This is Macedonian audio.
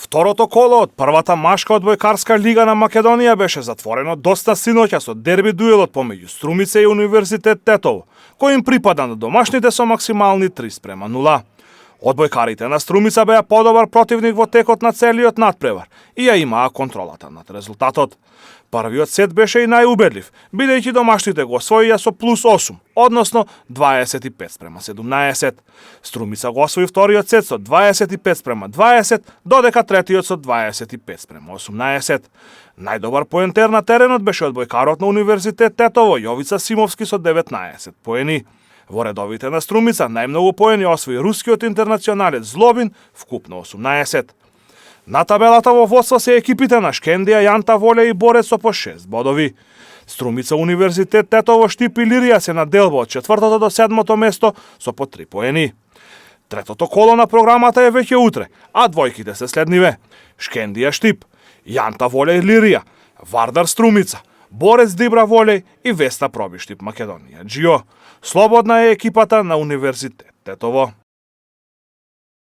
Второто коло од првата машка одбојкарска лига на Македонија беше затворено доста синоќа со дерби дуелот помеѓу Струмица и Универзитет Тетово, кој им припада на домашните со максимални 3:0. Одбојкарите на Струмица беа подобар противник во текот на целиот натпревар и ја имаа контролата над резултатот. Првиот сет беше и најубедлив, бидејќи домашните го освоија со +8, односно 25:17. Струмица го освои вториот сет со 25:20, додека третиот со 25:18. Најдобар поентер на теренот беше одбојкарот на Универзитет Тетово Јовица Симовски со 19 поени. Во редовите на Струмица најмногу поени освои рускиот интернационалец Злобин, вкупно 18. На табелата во водство се екипите на Шкендија, Јанта Воле и Борец со по 6 бодови. Струмица, Универзитет Тетово, Штип и Лирија се на делба од 4-то до 7-то место со по 3 поени. Третото коло на програмата е веќе утре, а двојките се следниве: Шкендија Штип, Јанта Воле и Лирија, Вардар Струмица, Борец Дибра Волеј и Веста Проби Штип Македонија Джио. Слободна е екипата на Универзитет Тетово.